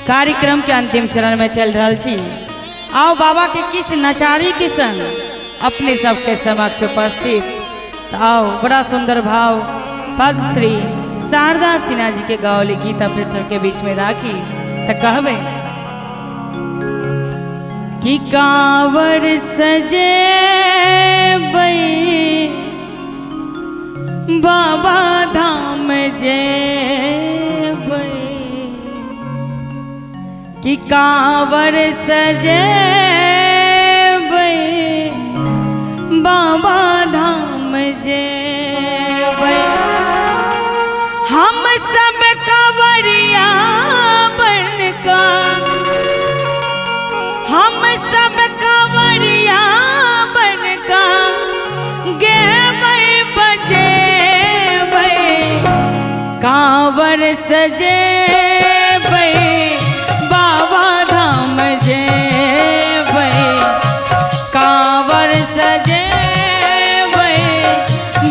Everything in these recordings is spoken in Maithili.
कार्यक्रम के अंतिम चरण में चल रहल छी। आओ बाबा के किछु नचारी के संग अपने सबके समक्ष उपस्थित। तो आओ बड़ा सुंदर भाव पद्मश्री शारदा सिन्हा जी के गावली गीत अपने सबके बीच में राखी। तो कहबे कि कांवर सजे बाबा धाम जेबै, कि कांवर सजेबै बाबा धाम जेबै। हम सब कांवरिया बनका, हम सब कांवरिया बनका गेबै बजेबै, कांवर सजेबै बाबा धाम जेबै, कांवर सजेबै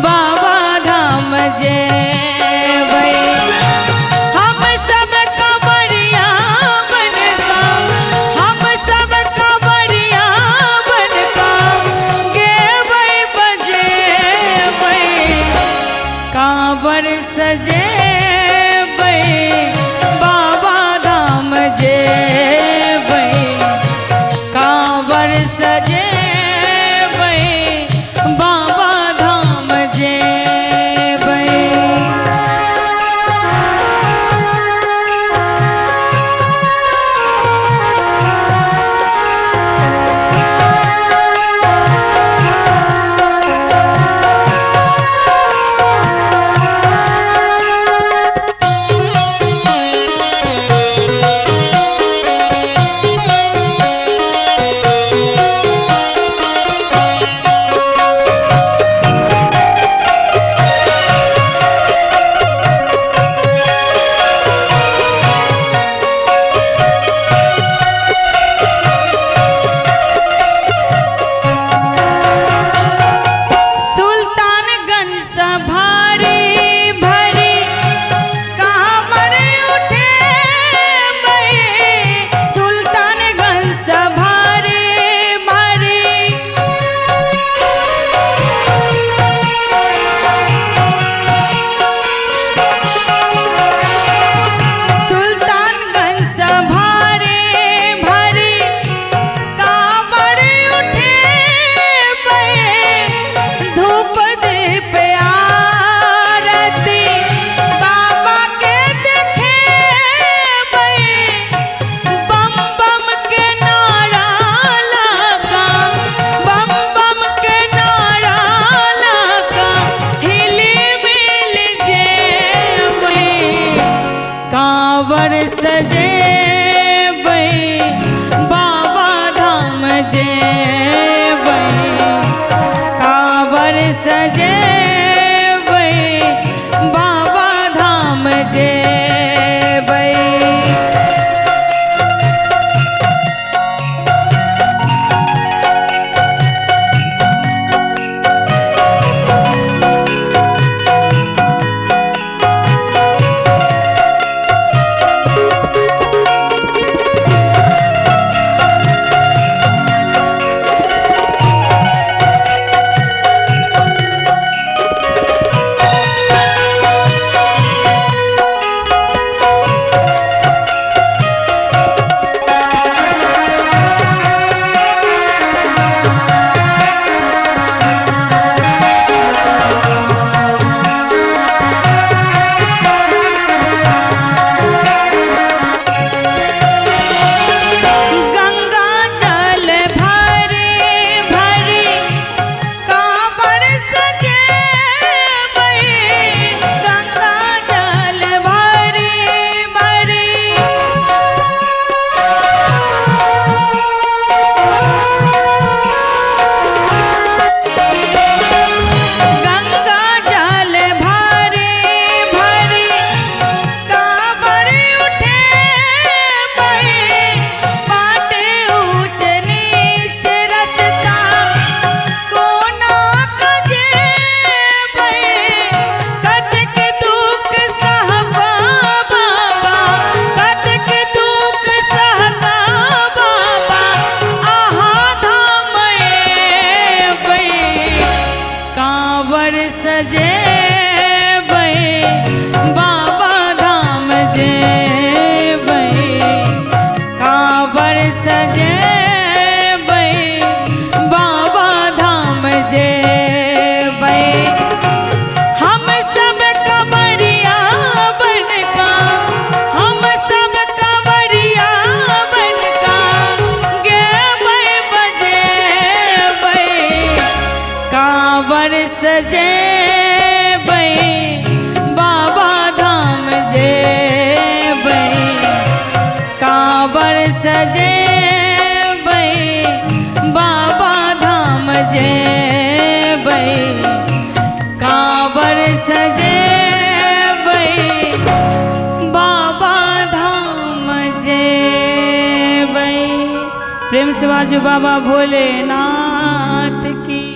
बाबा धाम जेबै। हम सब कांवरिया बनका, हम सब कांवरिया बनका गेबै बजेबै, कांवर सजेबै बाबा धाम जेबै, कांवर सजेबै बाबा धाम जेबै। सुल्तानगंज से भारी भारी कांवर उठेबै, सुल्तानगंज से भारी भारी सुल्तानगंज से भारी भारी कांवर उठेबै, धूप दीप आरती बाबा के देखेबै, बम बम के नारा लगा, बम बम के नारा लगा हिली मिल जेबै, कांवर सजेबै बाबा धाम जेबै, कांवर सजेबै बाबा धाम जेबै। सजेबै, बाबा धाम जेबै। कांवर सजेबै, बाबा धाम जेबै। प्रेम से बाजू बाबा भोलेनाथ की।